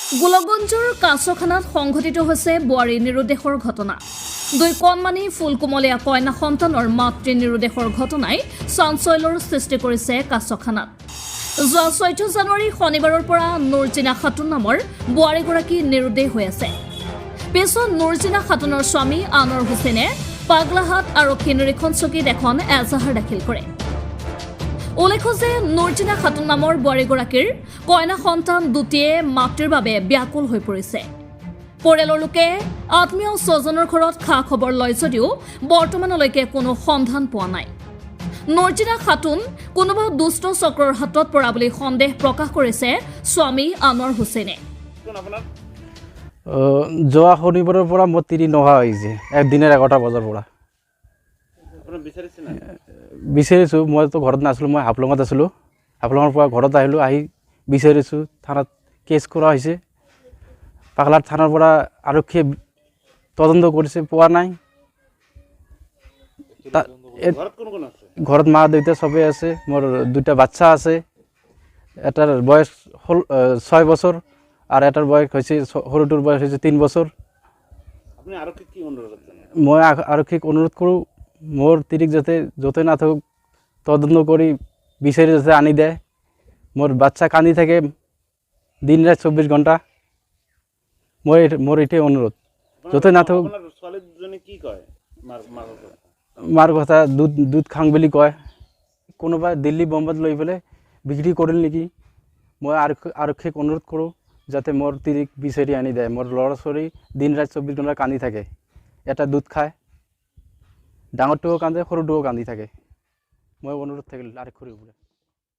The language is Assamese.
গোলকগঞ্জৰ কাছখানাত সংঘটিত হৈছে বোৱাৰী নিৰুদ্দেশৰ ঘটনা। দুই কণমানি ফুলকুমলীয়া কইনা সন্তানৰ মাতৃ নিৰুদ্দেশৰ ঘটনাই চাঞ্চল্যৰ সৃষ্টি কৰিছে কাছখানাত। যোৱা 14 জানুৱাৰী শনিবাৰৰ পৰা নুৰজিনা খাতুন নামৰ বোৱাৰীগৰাকী নিৰুদ্দেশ হৈ আছে। পিছত নুৰজিনা খাতুনৰ স্বামী আনৰ হুছেইনে পাগলাহাট আৰক্ষী নিৰীক্ষণ চকীত এখন এজাহাৰ দাখিল কৰে। উল্লেখ্য যে নুৰজিনা খাতুন নামৰ বোৱাৰীগৰাকীৰ কইনা সন্তান দুটিয়ে মাতৃৰ বাবে ব্যাকুল হৈ পৰিছে। পৰিয়ালৰ লোকে আত্মীয় স্বজনৰ ঘৰত খা খবৰ লয় যদিও বৰ্তমানলৈকে কোনো সন্ধান পোৱা নাই। নুৰজিনা খাতুন কোনোবা দুষ্ট চক্ৰৰ হাতত পৰা বুলি সন্দেহ প্ৰকাশ কৰিছে স্বামী আনোৱাৰ হুছেইনে। যোৱা শনিবাৰৰ পৰা মোৰ তিৰি নোহোৱা হৈছে, একদিনৰ 11টা বজাৰ পৰা। বিচাৰিছোঁ। মইতো ঘৰত নাছিলোঁ, মই হাফলঙত আছিলোঁ। হাফলঙৰ পৰা ঘৰত আহিলোঁ, আহি বিচাৰিছোঁ। থানাত কেছ কৰা হৈছে। পাগলাহাট থানাৰ পৰা আৰক্ষীয়ে তদন্ত কৰিছে, পোৱা নাই। ঘৰত মা দেউতা চবেই আছে। মোৰ দুটা বাচ্চা আছে। এটাৰ বয়স হ'ল 6 বছৰ আৰু এটাৰ বয়স হৈছে, সৰুটোৰ বয়স হৈছে 3 বছৰ। আপুনি আৰক্ষীক কি অনুৰোধ জনায়? মই আৰক্ষীক অনুৰোধ কৰোঁ, মোৰ তিৰিক যাতে য'তে নাথাকক তদন্ত কৰি বিচাৰি যাতে আনি দিয়ে। মোৰ বাচ্চা কান্দি থাকে দিন ৰাত 24 ঘণ্টা। মোৰ এইটোৱে অনুৰোধ, য'তে নাথাকক। আপোনাৰ ছোৱালী দুজনী কি কয় মাকৰ কথা? মাৰ কথা দুধ দুধ খাং বুলি কয়। কোনোবাই দিল্লী বম্বেত লৈ পেলাই বিক্ৰী কৰিল নেকি। মই আৰক্ষীক অনুৰোধ কৰোঁ যাতে মোৰ তিৰিক বিচাৰি আনি দিয়ে। মোৰ ল'ৰা ছোৱালী দিন ৰাত 24 ঘণ্টা কান্দি থাকে। এটা দুধ খায়, ডাঙৰটোও কান্দে, সৰুটোও কান্দি থাকে। মই অনুৰোধ থাকিল আৰক্ষীৰ ওপৰত।